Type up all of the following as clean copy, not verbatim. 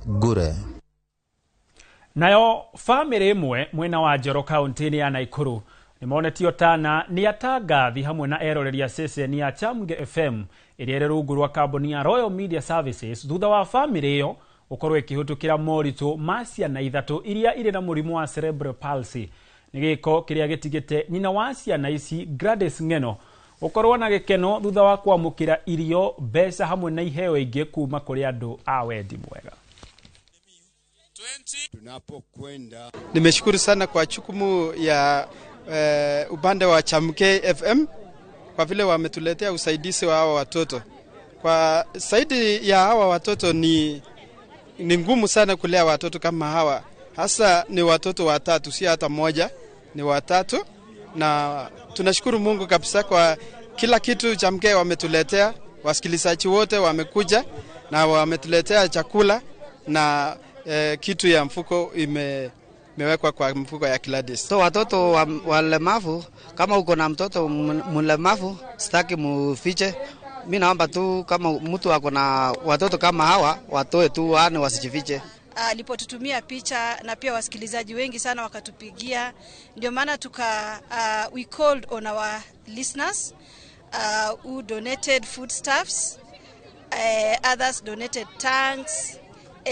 Gure. Nayo famĩlĩ ĩmwe mwena wa Njoro kaunti-inĩ ya Naikuru nĩmonetio tana nĩ atangathi hamwe na eroreri a ceceni ya Chamge FM ĩrĩa ĩrĩ rungu rwa kambuni ya Royal Media Services thutha wa famĩlĩ ĩyo gũkorwo ĩkĩhĩtũkĩra moritũ ma ciana ithatũ iria irĩ na mũrimũ wa cerebral palsy. Nĩ gĩko kĩrĩa gĩtigĩte nyina wa ciana ici Gladys Ng'eno gũkorwo na gĩkeno thutha wa kwamũkĩra irio, mbeca hamwe na iheo ingĩ kuma kũrĩ andũ a wendi mwega. Tunapokwenda. Nimeshukuru sana kwa jukumu ya upande wa Chamke FM kwa vile wametuletea usaidizi wa hawa watoto. Kwa zaidi ya hawa watoto ni ngumu sana kulea watoto kama hawa, hasa ni watoto watatu, si hata moja, ni watatu, na tunashukuru Mungu kabisa kwa kila kitu Chamke wametuletea. Wasikilizaji wote wamekuja na wametuletea chakula na kitu ya mfuko imewekwa kwa mfuko ya Gladys. So watoto walemavu, kama uko na mtoto mlemavu, sitaki mufiche. Mi naomba tu kama mtu ako na watoto kama hawa, watoe tu wane wasijifiche. Alipotutumia picha na pia wasikilizaji wengi sana wakatupigia, ndio maana we called on our listeners who donated foodstuffs, others donated tanks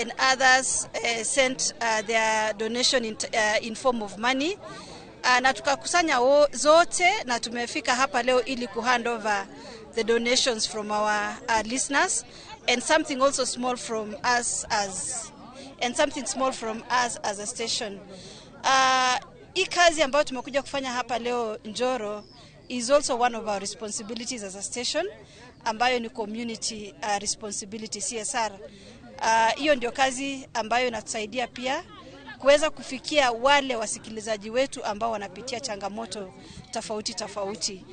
and others sent their donation in form of money. Na tukakusanya zote na tumefika hapa leo ili kuhand over the donations from our listeners and something also small from us as and something small from us as a station. Hii kazi ambayo tumekuja kufanya hapa leo Njoro is also one of our responsibilities as a station, ambayo ni community responsibility, CSR. Hiyo ndio kazi ambayo inatusaidia pia kuweza kufikia wale wasikilizaji wetu ambao wanapitia changamoto tofauti tofauti.